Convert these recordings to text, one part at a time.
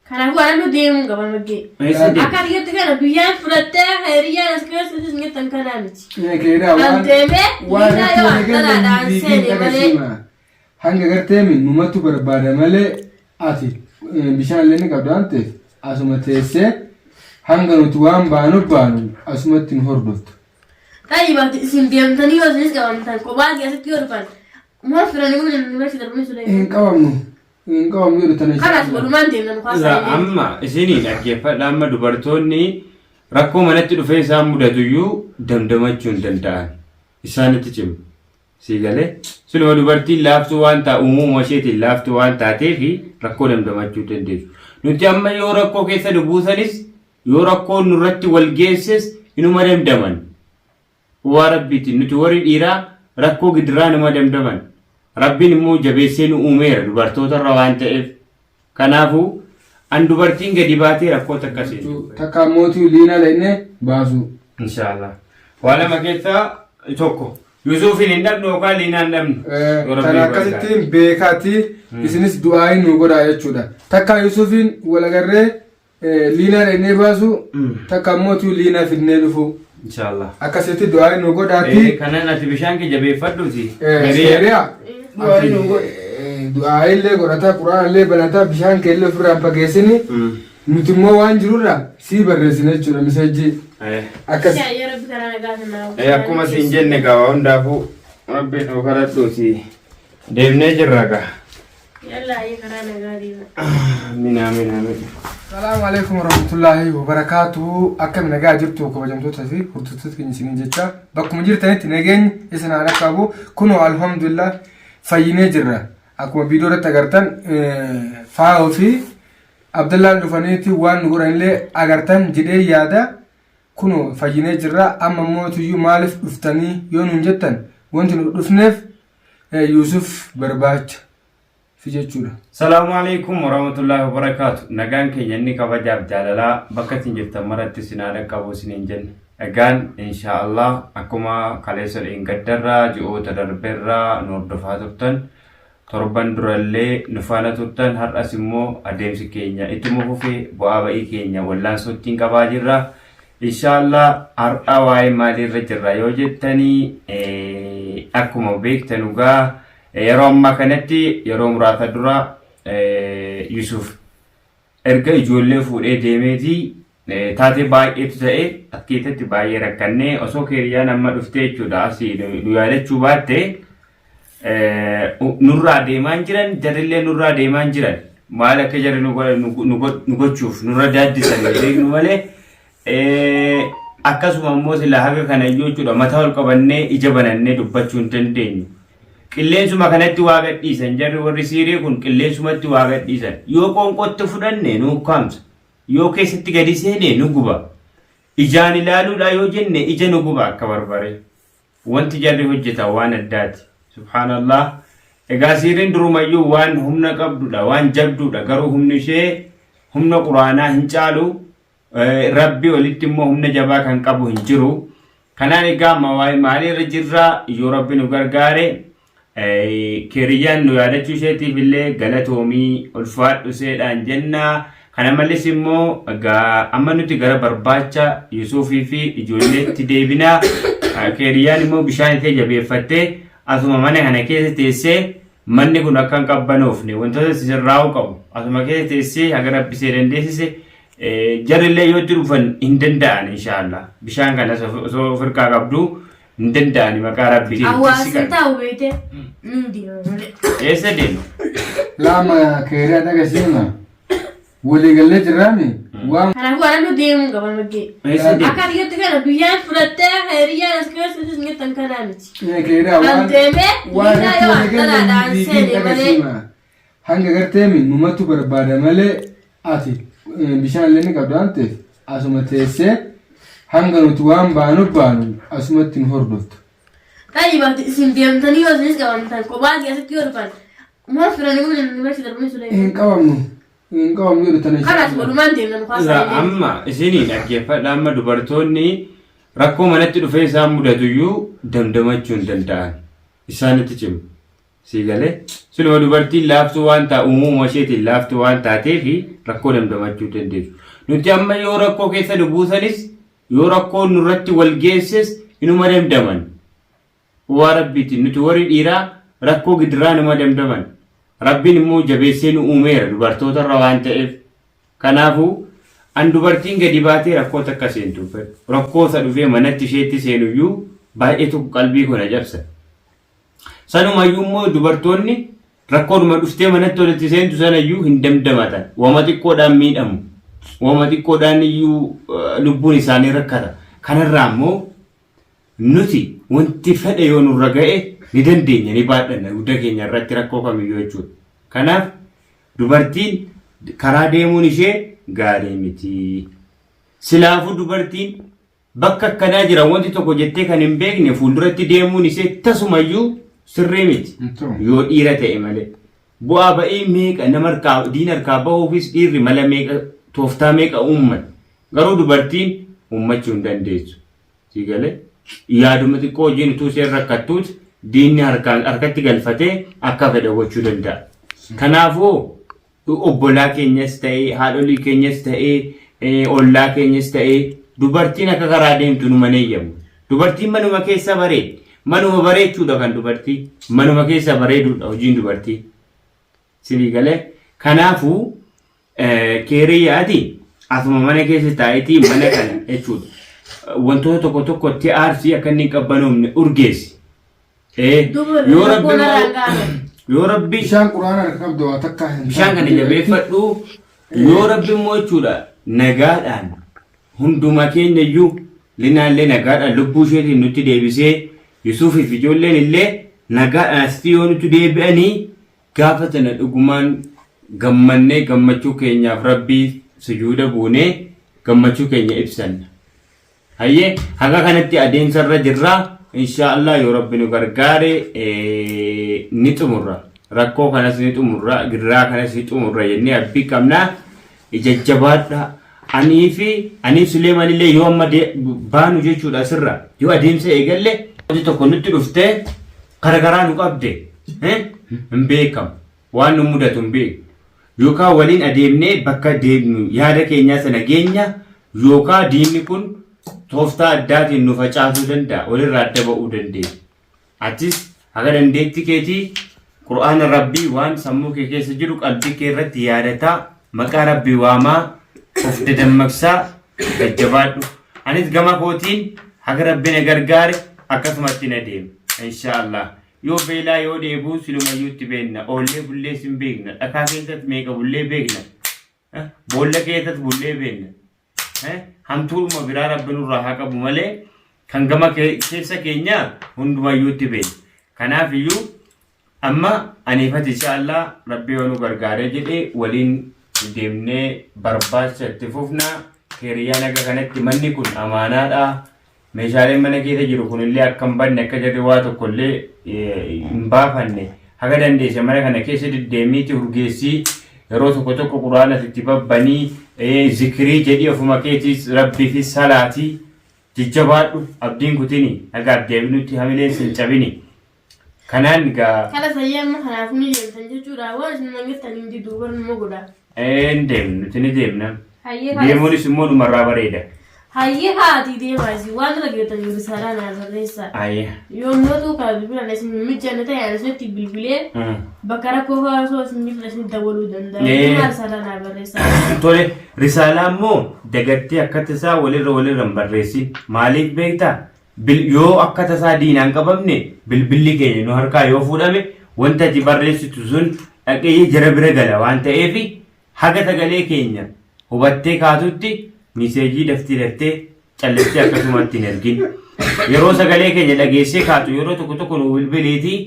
Kanaafuu anannu deemuun qaba maggee. Eessa deemta? Akka biyyatti kana biyyaan fudhattee hiriyyaan as keessa isin jettan kanaa miti. Keedaa An waan deemee waan liinaa irratti yoo walii galle antanaadhaan hin seene malee. agarsiima. Hanga garteemi numatu barbaada malee ati bishaan illee ni qabda waan ta'eef asuma teessee hanga nuti waan baanu baanu asumatti nu hordoftu. Xayyibaati isin deemtanii yoo isinis qabamtan kophaa keessatti yoo dhufan maal firanii kun inni barsi darbanii sun Hin qabamnu hin qabamnu jedhu tana Kanas walumaan deemna nu Laa, kaasaa. Amma isinii dhaggeeffadha amma dubartoonni rakkoo manatti dhufee isaan mudatuyyuu damdamachuu hin danda'an. Isaanitti cima. Sii galee? Siluma dubartiin laaftuu waan taa uumama isheetiin laaftuu waan taateef rakkoo damdamachuu dandeessu. Nuti amma yoo rakkoo keessa nu buusanis yoo rakkoon nurratti wal geesses inuma damdaman. Waa rabbiitiin nuti warri dhiiraa rakkoo gidiraa numa damdaman. Rabbiin immoo jabeessee nu uumeera dubartootarra waan ta'eef. Kanaafuu an dubartiin gadi baatee rakkoo takka seentu. Takka mootii liinaa lenne baasu. Inshaallah. Waa lama keessaa tokko. Yusuufin hin dhabnu yookaan liinaa hin dhabnu. Yoo Rabbiin Tana akkasittiin beekaati isinis du'aa'ii nu godhaa jechuudha. Takka Yusufiin wal agarree liinaa dhaqnee baasu takka mootii liinaa fidnee dhufu. Inshaallah. Akkasitti du'aa'ii nu godhaati. Kanan ati bishaan kee jabeeffadhuuti. Seeriyaa. Du'aa'ii nu godhi. Du'aa'ii illee godhataa quraana illee banataa bishaan kee illee ofirraa hin fageessini. Nuti immoo waan jirurraa sii barreessina jechuudha miseejjii. Akkas. Yaa rabbi karaa nagaa sana. Akkuma siin jenne gaa waa hundaafuu rabbiin nu kadhadhuuti. Deemnee jirra gaa. Yallaa ayyee karaa nagaa deema. Amiin amiin amiin. Salaamu alaikum warahmatullahi wabarakaatu. Akkam nagaa jirtu kabajamtoota fi hordoftoota keenya isiniin jecha bakkuma jirtanitti nageenyi isin haa dhaqqabu. Kunoo alhamdulillah fayyinee jirra. Akkuma viidiyoo irratti agartan faayoo fi Abdallaan dhufaniiti waan nu godhanillee agartan jedhee yaada. Kunoo fayyinee jirra. Amma immoo tuyyuu maaliif dhuftanii yoo nuun jettan wanti nu dhufneef Yuusuf barbaacha fi jechuudha. Salaamu alaikum warahmatullahi wabarakaatu. Nagaan keenya inni kabajaaf jaalalaa bakka isin jirtan maratti isin haa dhaqqabu isiniin jenna. Egaan insha Allah akkuma kaleessa dheengaddarraa ji'oota darberraa nu hordofaa turtan torban durallee nu faana turtan har'as immoo adeemsi keenya ittuma fufee bu'aa ba'ii keenya wallaansoo ittiin qabaa jirra. Inshallah har'a waa'ee maaliirra jirra yoo jettanii akkuma beektan dhugaa yeroo ammaa kanatti yeroo muraasa dura Yusuf erga ijoollee fuudhee deemeeti taatee baay'eetu ta'e as keessatti baay'ee rakkannee osoo keeriyyaan amma dhuftee jechuudha asii nu yaadachuu baatte nurraa deemaan jiran jarrillee nurraa deemaan jiran maal akka jarri nu gochuuf nurra daaddisan hin beeknu malee akkasuma immoo sila haga kana iyyuu jechuudha mataa ol qabannee ija banannee dubbachuu hin dandeenyu. Qilleensuma kanatti waa gadhiisan jarri warri siirii kun qilleensumatti waa gadhiisan yoo qoonqootti fudhanne nu ukkaamsa yoo keessatti gadi seene nu guba ijaan ilaaluudha yoo jenne ija nu guba akka barbaree. Wanti jarri hojjetan waan addaati. Subhaanallah. Egaa siiriin durumayyuu waan humna qabdudha, waan jabduudha. Garuu humni ishee humna quraanaa hin caalu. Rabbi olitti immoo humna jabaa kan qabu hin jiru. Kanaan egaa amma waa'ee maalii irra jirra yoo Rabbi nu gargaare Keeriyyaan nu yaadachuu isheetiif illee galatoomii ulfaadhu seedhaan jenna. Kana malees immoo egaa amma nuti gara barbaacha Yusuufii fi ijoolleetti deebina. Keeriyyaan immoo bishaan ishee jabeeffattee asuma mana kana keessa teessee manni kun akka hin qabbanoofne wantoota sirraa'uu qabu asuma keessa teessee haga rabbi ishee dandeessise jarrillee yoo itti dhufan hin danda'an inshaallah bishaan kanas osoo of hirkaa qabdu Hin danda'ani maqaa rabbiitiin itti Hawaasni siqan. taa'u beekte hin deema malee. Eessa deema? Lama keeraa dhagasiima. Walii gallee jirraami. Waan Kanaafuu anannu deemuu qaba maggee. Eessa deema? Akka biyyatti kana guyyaan fudhattee hiriyyaan as keessa isin jettan kanaa miti. keeraa An waan deemee waan liinaa irratti yoo walii galle antanaadhaan hin seene malee. dhagasiima. Hanga garteemi numatu barbaada malee ati bishaan illee ni qabda waan ta'eef asuma teessee hanga nuti waan baanu baanu asumatti nu hordoftu. Xayyibaati isin deemtanii yoo isinis qabamtan kophaa keessatti yoo dhufan maal firanii kun inni barsi darbanii sun Hin qabamnu hin qabamnu jedhu tana Kanas walumaan deemna nu kaasaa Laa, amma isinii dhaggeeffadha amma dubartoonni rakkoo manatti dhufee isaan mudatuyyuu damdamachuu hin danda'an isaanitti cima. Sii galee? Siluma dubartiin laaftuu waan taa uumama isheetiin laaftuu waan taateef rakkoo damdamachuu dandeessu. Nuti amma yoo rakkoo keessa nu buusanis yoo rakkoon nurratti wal geesses inuma damdaman. Waa rabbiitiin nuti warri dhiiraa rakkoo gidiraa numa damdaman. Rabbiin immoo jabeessee nu uumeera dubartoota irra waan ta'eef. Kanaafuu an dubartiin gadi baatee rakkoo takka seentu hin fedhu. Rakkoo isa dhufee manatti isheetti seenuyyuu baay'ee tokko qalbii koo na cabsa. Sanumayyuu immoo dubartoonni rakkoodhuma dhuftee manatti walitti seentu sanayyuu hin damdamatan. Wama xiqqoodhaan miidhamu. Wama xiqqoodhaan iyyuu lubbuun isaanii rakkata. Kanarraa immoo nuti wanti fedhe yoo nurra ga'e ni dandeenya ni baadhanna dugda keenya irratti rakkoo kamiyyuu jechuudha. Kanaaf dubartiin karaa deemuun ishee gaarii miti. Silaafuu dubartiin Bakka akkanaa jira wanti tokko jettee kan hin beekne fuulduratti deemuun ishee tasumayyuu sirrii miti. Hin ta'u. Yoo dhiira ta'e malee. Bu'aa ba'ii meeqa nama harkaa diina harkaa bahuufis dhiirri mala meeqa tooftaa meeqa uummata. Garuu dubartiin uummachuu hin dandeessu. Si galee yaaduma xiqqoo hojiin utuu isheen rakkattuut diinni harkaan harkatti galfatee akka fedhe gochuu danda'a. Kanaafuu Obbolaa keenyas ta'ee, haadholii keenyas ta'ee, ollaa keenyas ta'ee, dubartiin akka karaa deemtu numa hin eeyyamu. Dubartiin manuma keessa bareeddi. Manuma bareechuudha kan dubartii. Manuma keessa bareeduudha hojiin dubartii. Sinii galee. Kanaafuu keeriyyaati asuma mana keessa taa'itii mana kana jechuudha. Wantoota tokko tokko itti aarsii akka inni hin qabbanoofne urgeessi. Ee, Duuba yoo rabbi rakkoo narraan ga'ame. yoo rabbi Bishaan quraana harka qabdu waa takka hin bishaan kana jabeeffadhu yoo rabbi immoo jechuudha nagaadhaan hunduma keenya iyyuu linaallee nagaadhaan lubbuu isheetiin nutti deebisee Yusuufiif ijoolleen illee nagaadhaan asitti yoo nutti deebi'anii gaafa sana dhugumaan gammannee gammachuu keenyaaf rabbii sujuuda buunee gammachuu keenya ibsanna. Hayyee haga kanatti adeemsa irra jirra. Inshaa Allah yoo Rabbi nu gargaare ni xumurra. Rakkoo kanas ni xumurra, gidiraa kanas ni xumurra jennee abdii qabna. Jajjabaadha. Anii fi anii Suleeman illee yoo amma baanu jechuudha asirra yoo adeemsa eegalle wanti tokko nutti dhuftee garagaraa nu qabde hin beekamu. Waan nu mudatu hin beeknu. Yookaa waliin adeemnee bakka deemnu yaada keenyaa sana geenya yookaa diinni kun tooftaa addaatiin nu facaasuu danda'a walirraa adda ba'uu dandeenya. Atis haga dandeetti keetii Qur'aana Rabbii waan sammuu kee keessa jiru qalbii kee irratti yaadataa maqaa Rabbii waamaa of dadammaqsaa jajjabaadhu. Anis gama kootiin haga Rabbi na gargaare akkasumatti na deema. Inshaa Allah. Yoo beelaa yoo dheebuu silumayyuu itti beekna. Oollee bullees hin beekna. Dhakaa keessatti meeqa bullee beekna. Boolla keessatti bullee beekna. Hamtuudhuma biraa rabbi nurraa haa qabu malee kan gama keessa keenyaa hundumayyuu itti beekna. Kanaaf iyyuu amma aniifati inshaallah rabbi yoo nu gargaaree jedhee waliin deemnee barbaacha itti fufna. Keeriyyaan akka kanatti manni kun amaanaadha. Meeshaaleen mana keessa jiru kunillee akka hin badne akka jarri waa tokkollee hin baafanne haga dandeesse mana kana keessa deddeemiiti urgeessii yeroo tokko tokko quraana itti babbanii zikirii jedhii ofuma keetiis rabbii fi salaatii jajjabaadhu abdiin kutini haga deebinutti hamileen sin cabini kanaan gaa Kala sayyee amma kanaaf ni deemtan jechuudha. Waan isin mangistan hin diduu barnuma godha. Hin deemnu nuti ni deemna. Hayyee haadha. Deemuunis immoo numarraa bareeda. Hayyee haati deemaa isin waan irra geettan risaalaa naa barreessaa. Hayyee. Yoo mootuu kana bilbilaan isin hin mijanne ta'e ani isinitti bilbilee bakka rakkoo fa'aa osoo isin jirtan isin dawwaluu danda'a. Ee. Risaalaa naa barreessaa. Tole risaalaa immoo dagattee akka tasaa walirra walirra hin barreessin. Maaliif beektaa? Yoo akka tasaa diinaan qabamne bilbilli keenya nu harkaa yoo fuudhame wanta ati barreessitu sun dhaqee jara bira gala waan ta'eef haga sagalee keenya hubattee kaatutti miseejii daftee daftee callistee akkasumatti hin ergin. Yeroo sagalee keenya dhageessee kaatu yeroo tokko tokko nu bilbiliitii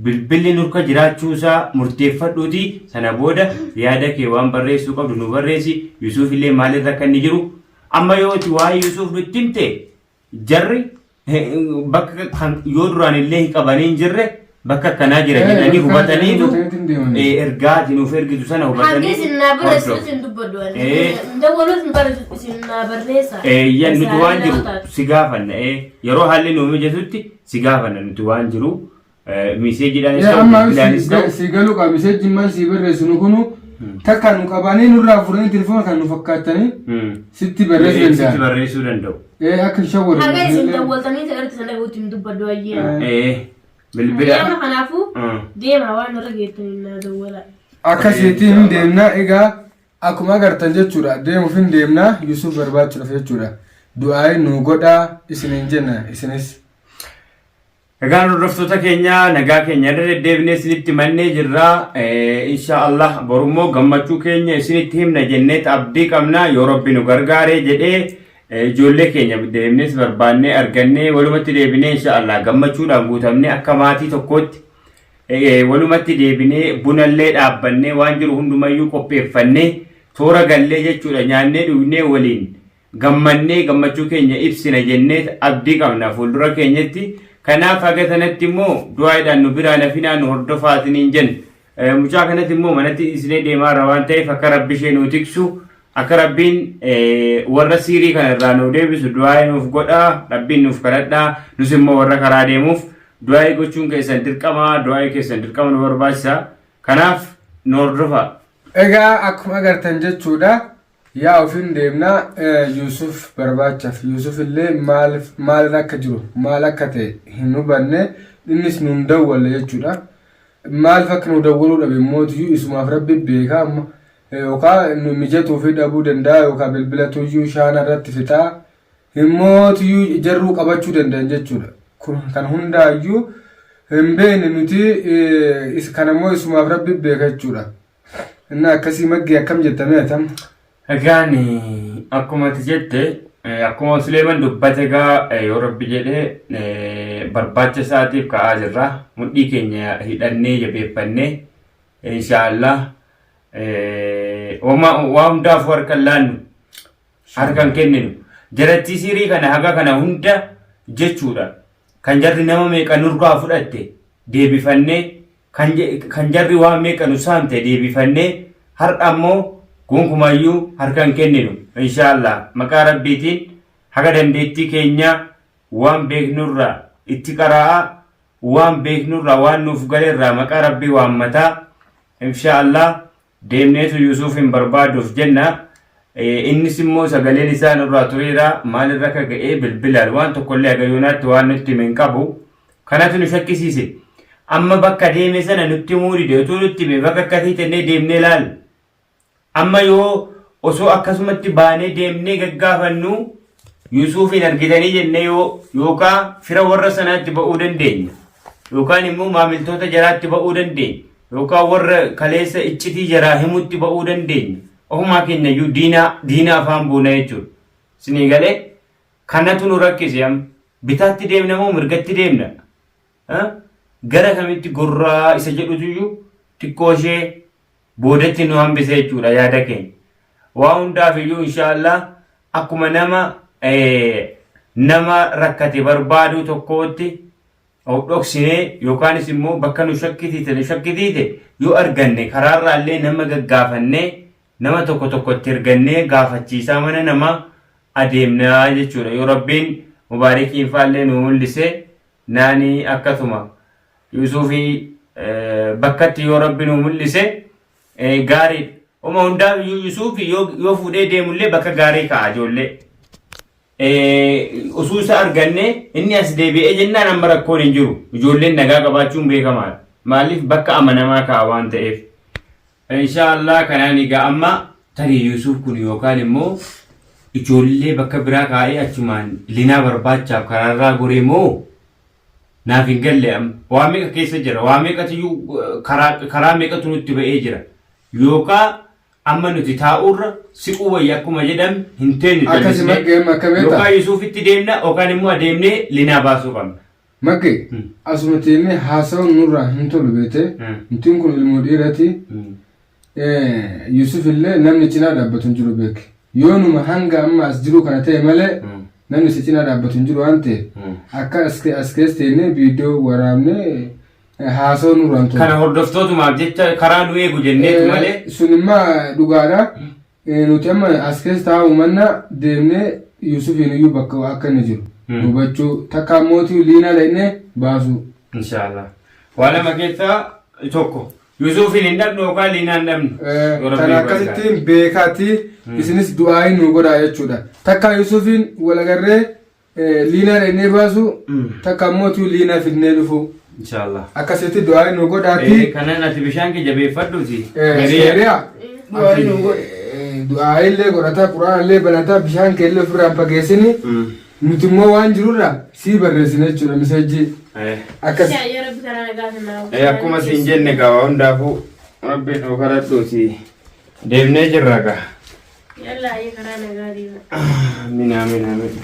bilbilli nurka jiraachuusaa murteeffadhuutii sana booda yaada kee waan barreessuu qabdu nu barreessi Yusuuf illee maalirra akka inni jiru amma yoo ati waa'ee Yusuuf nutti himte Jarri bakka kan yoo duraan illee hin qabanii hin jirre bakka akkanaa jira jedhanii hubataniitu ergaa ati nuuf ergitu sana Hangi hubatanii isin naa barreessu hordofu. isin dubbadhu ani. Eh. Dawwaluus hin barreessu isin naa barreessa. Eeyyan nuti waan Risaalaa jiru taatu. si gaafanna. Yeroo haalli nuu mijatutti si gaafanna nuti waan jiru. Miseejiidhaanis ta'u Amma bilbilaanis ta'u. si galuu qaba miseejjiin maal si barreessinu kunu takka nu qabanii nurraa fuudhanii telefoona kan nu fakkaatanii sitti barreessuu Sitti danda'an. barreessuu danda'u. Akka hin shawwarre. Haga isin dawwaltanii sagarti sana dhaguutti hin dubbadhu baay'ee. Bilbila. Deema kanaafuu deema waan irra geettanii naa dawwala. Akkasiitti hin deemna egaa akkuma agartan jechuudha deemuuf hin deemna Yusuf barbaachuudhaaf jechuudha. Du'aayi nu godhaa isiniin jenna isinis. Egaan hordoftoota keenya nagaa keenya irra deddeebinee isinitti mannee jirra. Insha Allah borummoo gammachuu keenya isinitti himna jenneet abdii qabna yoo rabbi nu gargaaree jedhee ijoollee keenya deemnees barbaannee argannee walumatti deebinee insha Allah gammachuudhaan guutamnee akka maatii tokkootti walumatti deebinee bunallee dhaabbannee waan jiru hundumayyuu qopheeffannee toora gallee jechuudha nyaannee dhugnee waliin gammannee gammachuu keenya ibsina jennee abdii qabna fuuldura keenyatti. Kanaaf haga sanatti immoo du'aadhaan nu biraa nafinaa nu hordofaatiniin jenna. Mucaa kanatti immoo manatti dhiisnee deemaarra waan ta'eef akka rabbi ishee nu tiksu akka rabbiin warra siirii kana irraa nu deebisu du'aa nuuf godhaa rabbiin nuuf kadhadhaa nus immoo warra karaa deemuuf du'aa gochuun keessan dirqama du'aa keessan dirqama nu barbaachisa. Kanaaf nu hordofaa. Egaa akkuma agartan jechuudha. Yaa ofiin deemna Yusuf barbaachaaf. Yusuf illee maalirra akka jiru maal akka ta'e hin hubanne innis nuun dawwalle jechuudha. Maaliif akka nu dawwaluu dhabe mootiyyuu isumaaf rabbi beeka amma yookaan nu mijatuufi dhabuu danda'a yookaan bilbila tuyyuu shaana irratti fixaa himmootiyyuu jarruu qabachuu danda'an jechuudha. Kun kan hundaayyuu hin beekne nuti kan ammoo isumaaf rabbi beeka jechuudha. Inni akkasii maggee akkam jettamee atam? Egaan akkuma ati jette akkuma Suleeman dubbate egaa yoo rabbi jedhe barbaacha isaatiif ka'aa jirra. Mudhii keenya hidhannee jabeeffannee inshaallah waa hundaafuu harka hin laannu harka hin kenninu. Jarattii siirii kana haga kana hunda jechuudha. Kan jarri nama meeqa nurraa fudhatte deebifannee Kan jarri waan meeqa nu saamte deebifannee har'a ammoo gonkumayyuu harka hin kenninu. Inshaallah maqaa Rabbiitiin haga dandeettii keenyaa waan beeknurraa itti qara'aa waan beeknurraa waan nuuf galerraa maqaa Rabbii waammataa inshaallah deemneetu Yuusuufin barbaaduuf jenna. Innis immoo sagaleen isaa nurraa tureera. Maalirra akka ga'ee bilbilaan waan tokkollee haga yoonaatti waan nutti hime hin qabu. Kanatu nu shakkisiise. Amma bakka deeme sana nutti himuu dide. Utuu nutti hime bakka akkasii jennee deemnee laalla. Amma yoo osoo akkasumatti baanee deemnee gaggaafannu Yuusuufiin argitanii jennee yoo yookaan fira warra sanaatti ba'uu dandeenya. Yookaan immoo maamiltoota jaraatti ba'uu dandeenya. Yookaan warra kaleessa iccitii jaraa himutti ba'uu dandeenya. Ofumaa keenya iyyuu diinaa diina afaan buuna jechuudha. Isinii galee kanatu nu rakkise amma. Bitaatti deemna moo mirgatti deemna? Gara kamitti gorraa isa jedhutu iyyuu xiqqoo ishee boodatti nu hambise jechuudha yaada keenya. Waa hundaaf iyyuu inshaallah akkuma nama nama rakkate barbaaduu tokkootti of dhoksinee yookaanis immoo bakka nu shakkitiite nu shakkitiite yoo arganne karaarraa illee nama gaggaafannee nama tokko tokkotti ergannee gaafachiisaa mana namaa adeemnaa jechuudha. Yoo Rabbiin mubaarikiin faallee nu mul'ise naanii akkasuma Yuusuufii bakkatti yoo Rabbi nu mul'ise gaariidha. Uma hundaaf iyyuu Yuusuufi yoo fuudhee deemullee bakka gaarii ka'a ijoollee. Osoo isa arganne inni as deebi'ee jennaan amma rakkoon hin jiru. Ijoolleen nagaa qabaachuun beekamaadha. Maaliif bakka amanamaa ka'a waan ta'eef. Inshaallah kanaan egaa amma tarii Yuusuuf kun yookaan immoo ijoollee bakka biraa kaa'ee achumaan linaa barbaachaaf karaarraa goree moo naaf hin galle amma. Waa meeqa keessa jira? Waa meeqatu karaa meeqatu nutti ba'ee jira? Yookaan amma nuti taa'uurra siquu wayya akkuma jedhame hin teenyu Akkasi callisnee. maggee amma akka beektaa? Yookaan Yuusuufitti deemna yookaan immoo adeemnee linaa baasuu qabna. Maggee asuma teennee haasa'uun nurraa hin tolu beetee nutiin kun ilmoo dhiirati Yusuf illee namni cinaa dhaabbatu hin jiru beek. Yoo numa hanga amma as jiru kana ta'e malee namni si cinaa dhaabbatu hin jiru waan ta'eef akka as keessa teennee viidiyoo waraabnee haasa'uun nurraa hin tolu. Kana hordoftootumaaf jecha karaa nu eegu jenneetu malee. Sun immoo dhugaadha. Nuti amma as keessa taa'uu manna deemnee Yusufiin iyyuu bakka akka inni jiru hubachuu takka ammootii liinaa dhaqnee baasuu. Inshaallah. Waa lama keessaa tokko. Yusuufin hin dhabnu yookaan Liinaa hin dhabnu. Yoo Rabbiin Kana akkasittiin beekaati isinis du'aa'ii nu godhaa jechuudha. Takka Yusufiin wal agarree Liinaa dhaqnee baasu takka immoo tu Liinaa fidnee dhufu. Inshallah. Akkasitti du'aa'ii nu godhaati. Kanan ati bishaan kee jabeeffadhuuti. Seeriyaa. Du'aa'ii nu godhi. Du'aa'ii illee godhataa quraana illee banataa bishaan kee illee ofirraa hin fageessini. Nuti immoo waan jirurraa sii barreessina jechuudha miseejjii. Akkas. Yaa Rabbi karaa nagaa sana. Akkuma siin jenne gaa waa hundaafuu Rabbiin nu kadhadhuuti. Deemnee jirra gaa. Yallaa karaa nagaa deema. Amiin amiin amiin.